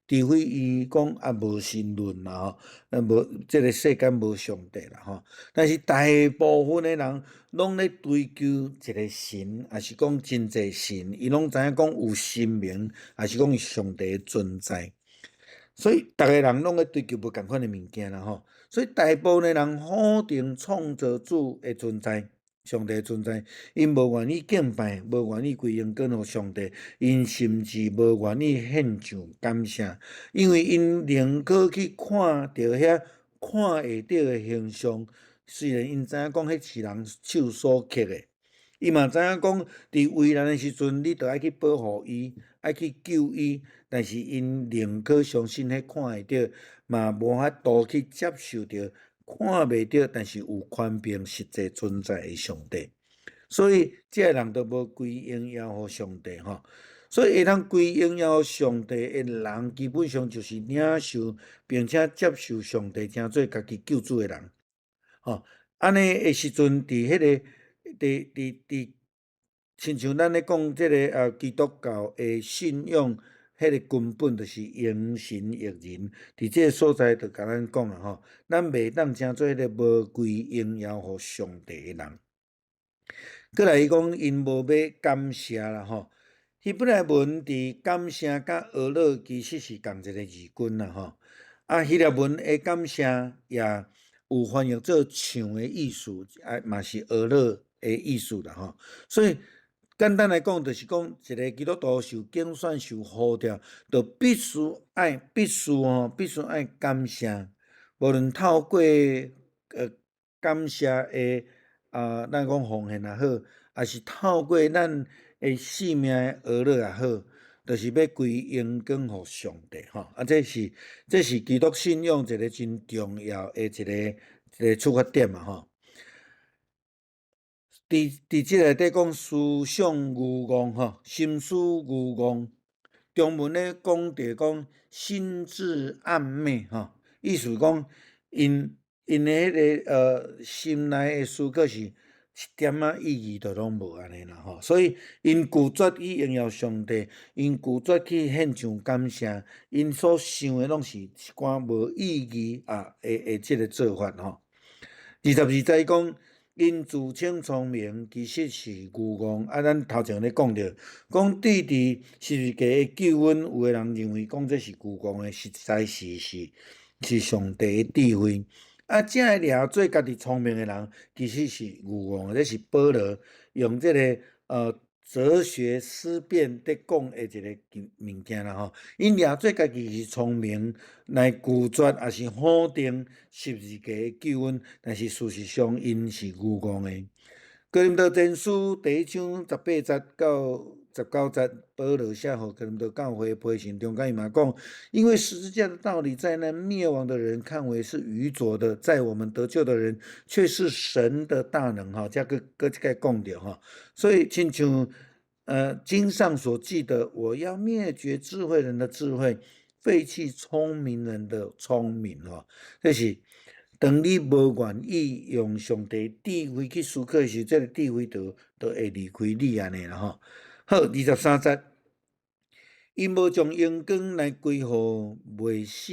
除非伊講啊無神論啦吼，啊無這个世間無上帝啦吼。但是大部分的人攏咧追求一个神，抑是講真濟神，伊攏知影講有神明，抑是講上帝的存在。所以逐个人攏咧追求無仝款的物件啦吼。所以大部分的人否定創造主的存在，上帝的存在，𪜶無願意敬拜，無願意歸榮光予上帝，𪜶甚至無願意獻上感謝，因為𪜶寧可去看著遐看會著的形象，雖然𪜶知影講彼是人手所刻的，伊嘛知影講佇危難的時陣，你著愛去保護伊，愛去救伊，但是𪜶寧可相信彼看會著，嘛無法度去接受著看袂著，但是有權柄實際存在的上帝。所以這个人都無歸榮耀予上帝吼。所以會通歸榮耀予上帝的人，基本上就是領受並且接受上帝成做家己救主的人。吼，按呢的時陣，佇彼个佇佇佇，親像咱咧講這个基督教的信仰，彼个根本就是榮神益人。佇這个所在就共咱講啊吼，咱袂當成做彼个無歸榮耀予上帝的人。閣來伊講，𪜶無欲感謝啦吼。希伯來文佇感謝佮呵咾其實是仝一个字根啦吼。啊，希臘文的感謝也有翻譯做唱的意思，啊嘛是呵咾的意思啦吼。所以簡單來講，就是講一个基督徒受揀選、受呼召，就必須愛、必須吼，必須愛感謝。無論透過感謝的啊，咱講奉獻也好，抑是透過咱的生命的呵咾也好，就是欲歸榮光予上帝吼。啊，這是基督信仰一个真重要的一個出發點啊吼。佇這內底講思想愚妄吼，心思愚妄，中文咧講著講心智暗昧吼，意思講𪜶𪜶的彼个心內的思考是一點仔意義都攏無按呢啦吼，所以𪜶拒絕去榮耀上帝，𪜶拒絕去獻上感謝，𪜶所想的攏是一寡無意義啊的這个做法吼。22節講，𪜶自稱聰明，其實是愚戇。啊，咱頭前咧講著，講對佇十字架的救恩，有的人認為講這是愚戇的，實在是上帝的智慧。啊，這个掠做家己聰明的人，其實是愚戇的。這是保羅用這个哲學思辨佇講的一个物件啦吼。𪜶掠做家己是聰明，來拒絕抑是否定十字架的救恩，但是事實上𪜶是愚戇的。哥林多前書第一章18節到19節，保羅寫予哥林多教會批信中間伊嘛講，因為十字架的道理，在那滅亡的人看為是愚拙的，在我們得救的人卻是神的大能。吼，這閣閣這個講著吼，所以親像經上所記的，我要滅絕智慧人的智慧，廢棄聰明人的聰明。吼，這是當你無願意用上帝智慧去思考時，這个智慧就會離開你按呢啦吼。好，23節，𪜶無將榮光來歸予未死，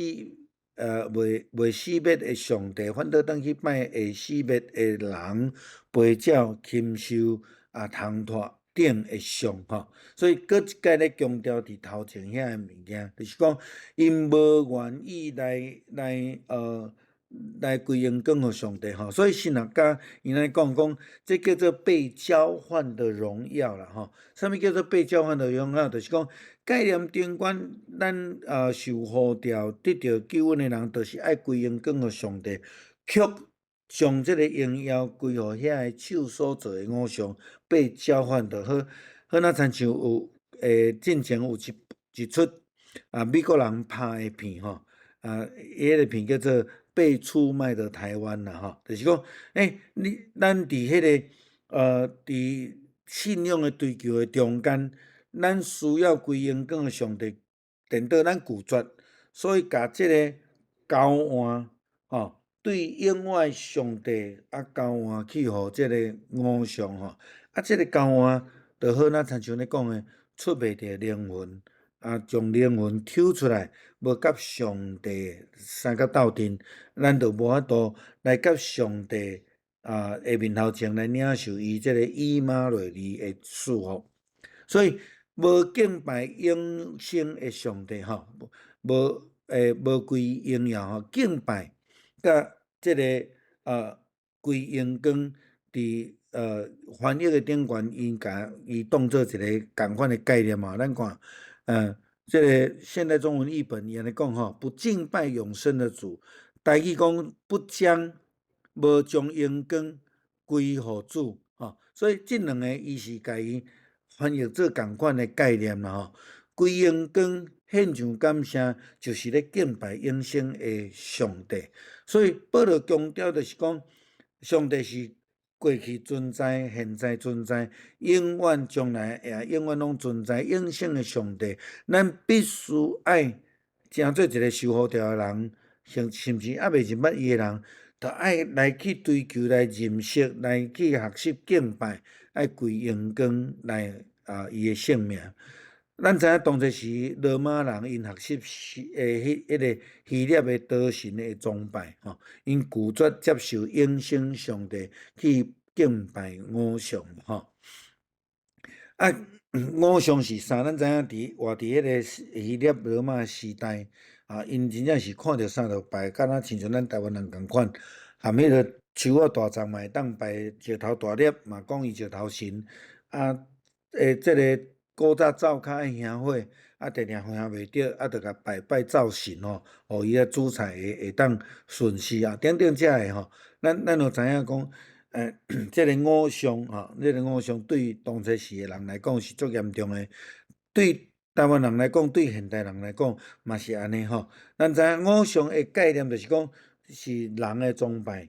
未死滅的上帝，反倒轉去拜會死滅的人、飛鳥、禽獸啊、蟲豸等的像吼。所以閣一擺咧強調佇頭前遐个物件，就是講𪜶無願意來歸榮光予上帝吼。所以神學家𪜶來講講，這叫做被交換的榮耀啦吼。啥物叫做被交換的榮耀？就是講概念頂懸，咱受呼召得著救恩的人，就是愛歸榮光予上帝，卻將這个榮耀歸予遐個手所做的偶像，被交換的好，好若親像有進前有一齣啊美國人拍的片吼，啊，伊彼个片叫做《被出賣的台灣》啦吼，就是講，咱佇彼个佇信仰的追求的中間，咱需要歸榮光予上帝，顛倒咱拒絕，所以共這个交換吼，對永遠上帝啊交換去予這个偶像吼，啊，這个交換就好若親像咧講的，出賣著靈魂，啊，將靈魂抽出來，無佮上帝相佮鬥陣，咱就無法度來佮上帝啊的面頭前來領受伊這个以馬內利的祝福。所以無敬拜永生的上帝吼，無歸榮耀吼，敬拜佮這个歸榮光佇翻譯的頂懸，𪜶共伊當做一个仝款的概念嘛。咱看，這个現代中文譯本伊按呢講吼，不敬拜永生的主，台語講不將無將榮光歸予主，吼，所以這兩个伊是共伊翻譯做仝款的概念啦吼。歸榮光獻上感謝，就是咧敬拜永生的上帝。所以保羅強調就是講，上帝是過去存在、現在存在、永遠將來也永遠攏存在永生的上帝。咱必須愛成做一个受呼召的人，甚至猶未認捌伊的人，都愛來去追求、來認識、來去學習敬拜，愛歸榮光來啊伊的聖名。咱知影當初時羅馬人𪜶學習是彼个希臘的多神的崇拜吼，𪜶拒絕接受永生上帝去敬拜偶像吼。啊，偶像是啥？咱知影佇活佇彼个希臘羅馬時代，啊，𪜶真正是看著啥就拜，敢若親像咱台灣人仝款，含彼个樹仔大叢嘛會當拜石頭大粒，嘛講伊石頭神。啊，這个古早灶跤愛燃火，啊，定定燃袂著，啊，就共拜拜灶神吼，予伊个煮菜會當順勢啊，等等遮个吼，咱就知影講，這个偶像吼，這个偶像對當初時的人來講是足嚴重的，對台灣人來講，對現代人來講嘛是按呢吼。咱知影偶像的概念就是講是人的崇拜、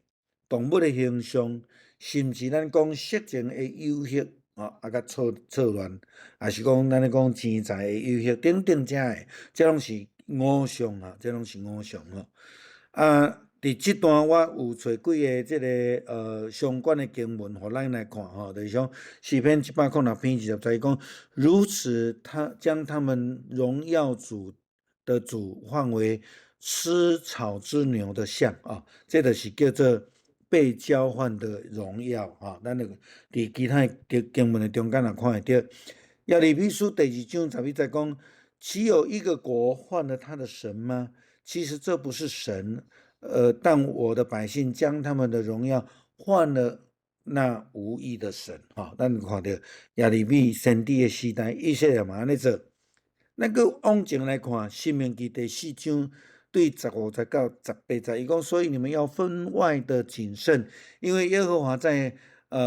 動物的形象，甚至咱講色情的誘惑。吼，啊，佮錯錯亂，抑是講咱咧講錢財的誘惑等等遮个，這攏是偶像啊，這攏是偶像吼。啊，佇這段我有揣幾个這个相關的經文，予咱來看吼，就是講詩篇106篇20節講，如此他將他們榮耀主的主換為吃草之牛的像啊，這就是叫做被交換的榮耀哈，咱那個佇其他的經文的中間也看會著。耶利米書第二章11節講，豈有一個國換了他的神嗎？其實這不是神，但我的百姓將他們的榮耀換了那無益的神。哈，咱看著耶利米先知的時代，以色列嘛按呢做。咱閣往前來看，申命記第四章。對15節到18節，伊講，所以你們要分外的謹慎，因為耶和華在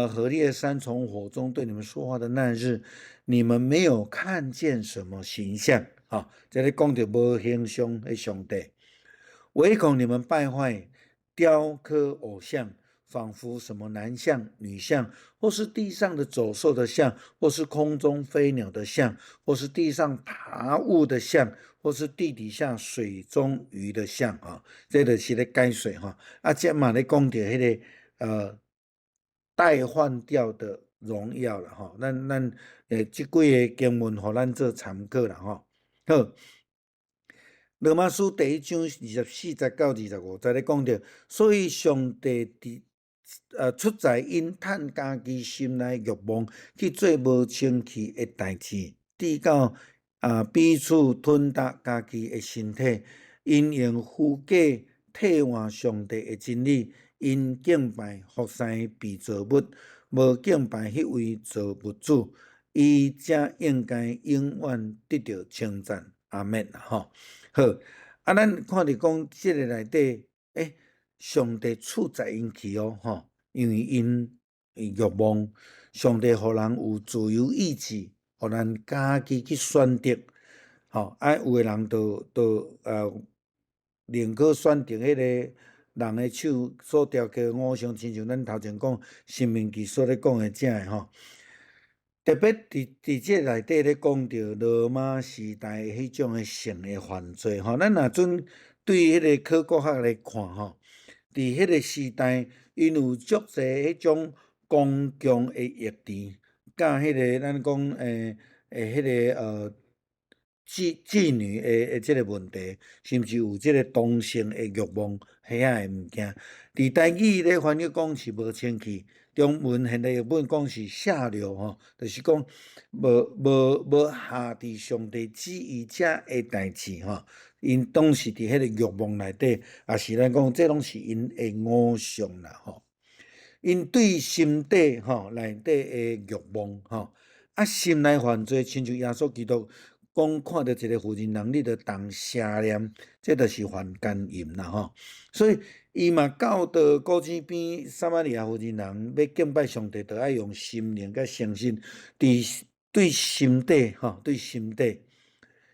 何烈山從火中對你們說話的那日，你們沒有看見什麼形象，啊，這裡講著無形象的上帝，唯恐你們敗壞，雕刻偶像，仿佛什麼男像、女像，或是地上的走獸的像，或是空中飛鳥的像，或是地上爬物的像，或是地底下水中魚的像啊，這就是咧解說吼。啊，這嘛咧講著彼个代換掉的榮耀啦吼。咱這幾个經文予咱做參考啦吼。好，羅馬書第一章24節到25節咧講著，所以上帝佇出在𪜶趁家己心內欲望去做無清氣的代誌，直到彼此吞噬家己的身體，𪜶用虛假替換上帝的真理，𪜶敬拜服侍被造物，無敬拜彼位造物主，伊才應該永遠得著稱讚。阿們吼。好，啊，咱看著講這个內底，上帝處罰𪜶去哦，吼，因為𪜶欲望，上帝予人有自由意志，予咱家己去選擇，吼，啊，有的人就寧可選擇彼个人的手所雕刻的偶像，親像咱頭前講《申命記》所咧講的這个吼。特別佇這內底咧講著羅馬時代彼種的性的犯罪吼，咱若準對彼個考古學來看吼，佇彼個時代，𪜶有足濟彼種公共的浴池，佮彼個咱講彼個妓女的這个問題，甚至有這個同性的欲望遐个物件。佇台語咧翻譯講是無清氣，中文現代譯本講是下流吼，就是講無合佇上帝旨意遮的代誌吼。𪜶當時佇彼个欲望內底，也是咱講這攏是𪜶的偶像啦吼。𪜶對心底吼內底的欲望吼，啊心內犯罪，親像耶穌基督講看著一个婦人人，你就動邪念，這就是犯姦淫啦吼。所以伊嘛教導古井邊撒瑪利亞婦人人欲敬拜上帝，就愛用心靈佮誠實，佇對心底吼，對心底，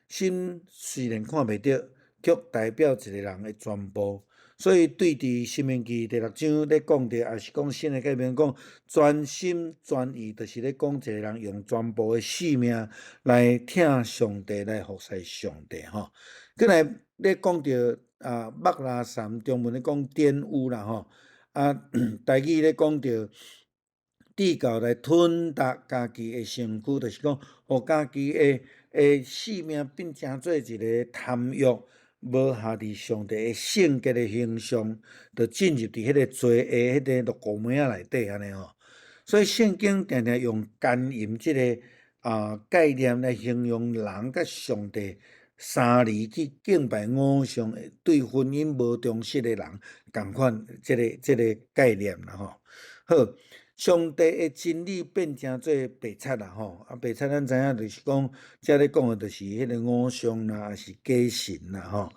心雖然看袂著，卻代表一個人的全部。所以對佇《申命記》第六章咧講著，也是講新的誡命講全心全意，就是咧講一個人用全部的性命來疼上帝，來服侍上帝吼。閣來咧講著啊，肉垃圾，中文咧講玷污啦吼。啊，台語咧講著，直到來吞噬家己的身軀，就是講，予家己的性命變成做一个貪欲，無合佇上帝的聖潔的形象，就進入佇彼个罪的彼个落伍門仔內底按呢吼。所以聖經定定用姦淫這个概念來形容人佮上帝相離去敬拜偶像，對婚姻無忠實的人，仝款這个概念啦吼。好，上帝的真理變成做白賊啦吼，啊白賊咱知影就是講，這咧講的就是彼个偶像啦，抑是假神啦吼。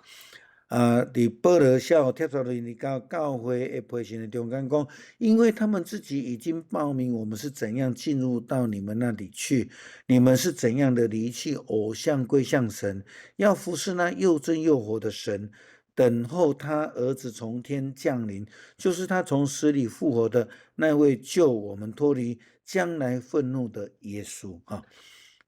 啊，佇保羅寫予帖撒羅尼迦教會的批信的中間講，因為他們自己已經報明我們是怎樣進入到你們那裡去，你們是怎樣的離棄偶像歸向神，要服侍那又真又活的神，等候他兒子從天降臨，就是他從死裡復活的那位救我們脫離將來憤怒的耶穌。哈，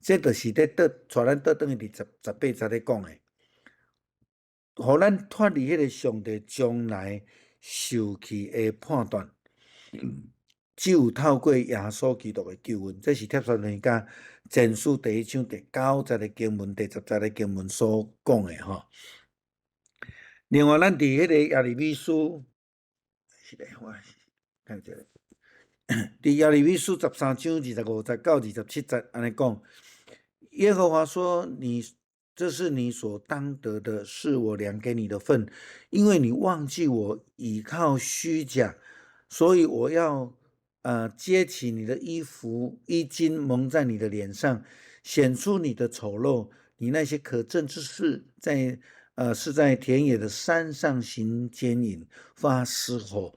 這就是咧倒帶咱倒轉去佇18節咧講的，予咱脫離彼个上帝將來受氣的判斷，只有透過耶穌基督的救恩。這是帖撒羅尼迦前書第一章第九節的經文、第10節的經文所講的吼。另外，咱佇彼个耶利米書，是咧，我看一下，佇耶利米書13章25節到27節按呢講，耶和華說：你這是你所當得的，是我量給你的份，因為你忘記我，倚靠虛假，所以我要揭起你的衣服，衣襟蒙在你的臉上，顯出你的醜陋。你那些可憎之事在。是在田野的山上行姦淫，發嘶吼，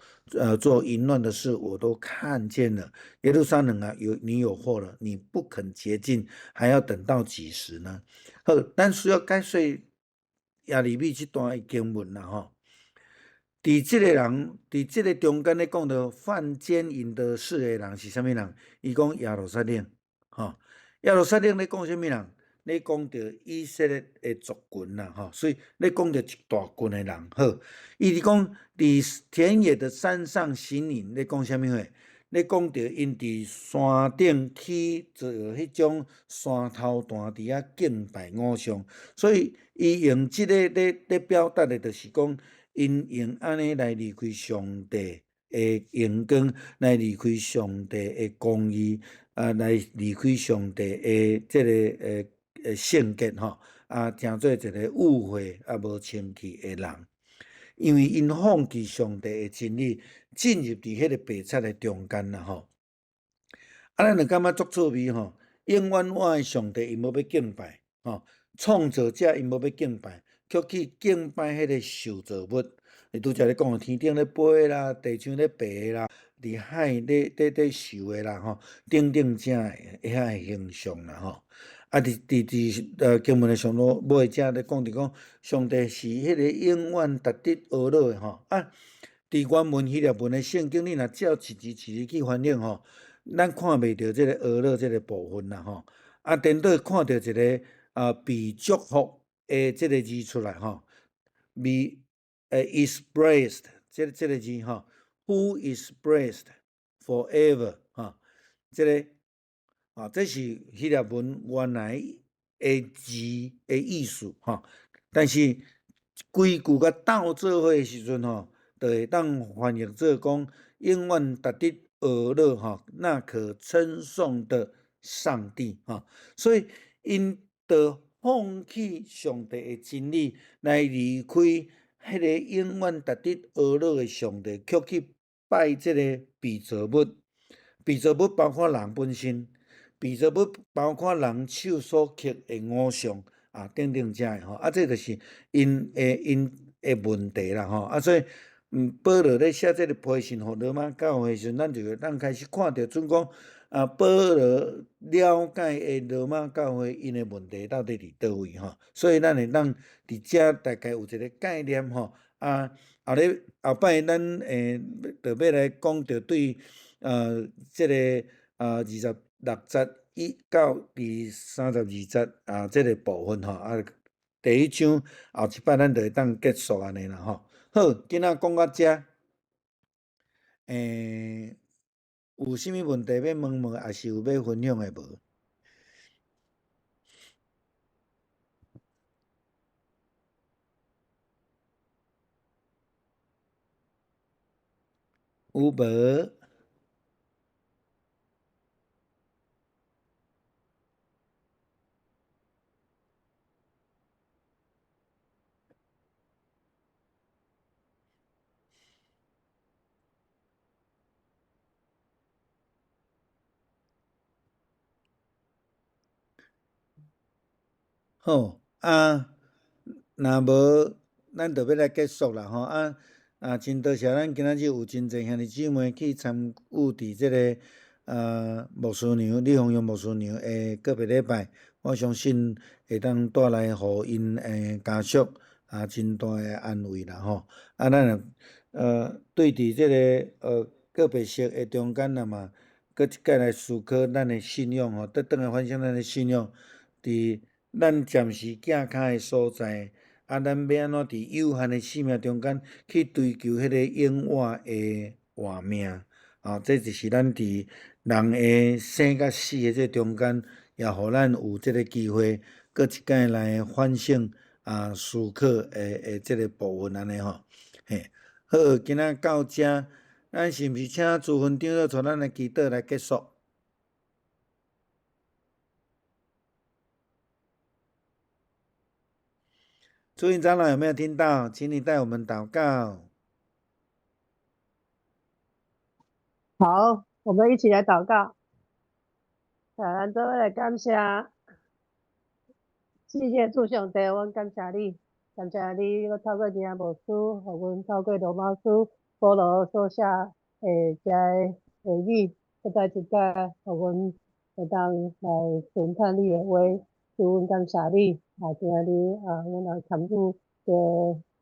做淫亂的事，我都看見了。耶路撒冷啊，你有禍了，你不肯潔淨，還要等到幾時呢？好，咱需要解說耶利米這段的經文啦，吼。佇這个人，佇這个中間咧講著犯姦淫的事的人是啥物人？伊講耶路撒冷，吼，耶路撒冷咧講啥物人？咧講著以色列的族群啦，吼，所以咧講著一大群的人。好，伊佇講佇田野的山上行淫，咧講啥物話？咧講著𪜶佇山頂起做彼種山頭壇佇遐敬拜偶像，所以伊用這个咧表達的，就是講𪜶用按呢來離開上帝的榮光，來離開上帝的公義，啊，來離開上帝的這个聖潔吼，啊，成做一个污穢啊無清氣的人，因為𪜶放棄上帝的真理，進入佇彼个白賊的中間啦吼。啊，咱就感覺足趣味吼，永遠活的上帝𪜶無欲敬拜，吼，創造者𪜶無欲敬拜，卻去敬拜彼个受造物。伊拄才咧講的天頂咧飛啦，地上咧爬啦，佇海咧游的啦吼，等等遮遐个形象啦吼。啊，佇經文的上落尾遮咧講著講，上帝是彼个永遠值得呵咾的吼。啊，佇原文希臘文的聖經，你若照一字一字去翻譯吼，咱看袂著這个呵咾這个部分啦吼。啊，顛倒看著一个啊被祝福的這个字出來吼，be is blessed 這个字吼，Who is blessed forever 吼，這个啊，這是希臘文原來的字的意思吼。但是規句共鬥做伙的時陣吼，就會當翻譯做講永遠值得呵咾吼，那可稱頌的上帝吼。所以𪜶就放棄上帝的真理，來離開彼个永遠值得呵咾的上帝，卻去拜這个被造物。被造物包括人本身，被造物包括人手所刻的偶像啊，等等遮的吼。啊，這就是𪜶的問題啦吼。啊，所以，保羅咧寫這个批信予羅馬教會時陣，咱就會當開始看著準講，啊，保羅了解的羅馬教會𪜶的問題到底佇佗位吼。所以咱會當佇遮大概有一个概念吼。啊，後日後擺咱會著欲來講著對，這个26節一到第32節啊，這个部分吼，啊，第一章後一擺咱就會當結束按呢啦吼。好，今仔講到遮，有啥物問題欲問問，抑是有欲分享的無？有無？好，啊，若無，咱就欲來結束啦吼。啊啊，真多謝咱今仔日有真濟兄弟姊妹去參與佇這个牧師娘李鳳英牧師娘的告別禮拜，我相信會當帶來予𪜶家屬啊真大的安慰啦吼。啊，咱若對佇這个告別式的中間啊嘛，閣一擺來思考咱的信仰吼，倒轉來反省咱的信仰，佇咱暫時行跤的所在，啊，咱欲按怎佇有限的生命中間去追求彼个永遠的活命？啊，這就是咱佇人的生佮死的這中間，也予咱有這个機會，閣一擺來反省啊思考的這个部分按呢吼。嘿，好，今仔到遮，咱是毋是請朱分長老帶咱來祈禱來結束？朱雲長老有沒有聽到？請你帶我們禱告。好，我們一起來禱告。咱做伙來感謝，謝謝主上帝，阮感謝你，感謝你，閣透過兄牧師，予阮透過羅馬書保羅所寫的這个話語，閣再一擺，予阮會當來傳看你的話，主，阮感謝你。啊，今仔日啊，阮來參與這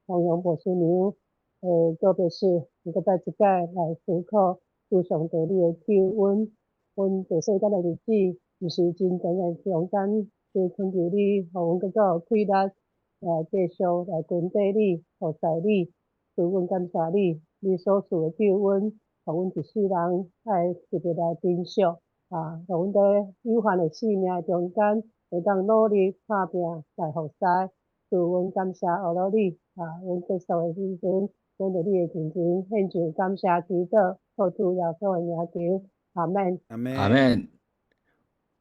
黃楊牧師娘的告別式，閣再一擺來思考主上帝你的救恩，阮佇世間的日子，毋是真簡單中間，就懇求你，予阮閣較有氣力來繼續來跟綴你、服侍你。主，阮感謝你，你所賜的救恩，予阮一世人愛特別來珍惜啊！予阮佇有限的生命中間，會當努力拍拚來服侍。主，阮感謝阿羅你啊！阮結束的時陣，阮佇你的面前獻上感謝祈禱，靠主耶穌的名求，阿門。阿門。阿門。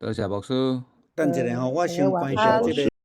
多謝牧師。等一下吼，我先關一下這個。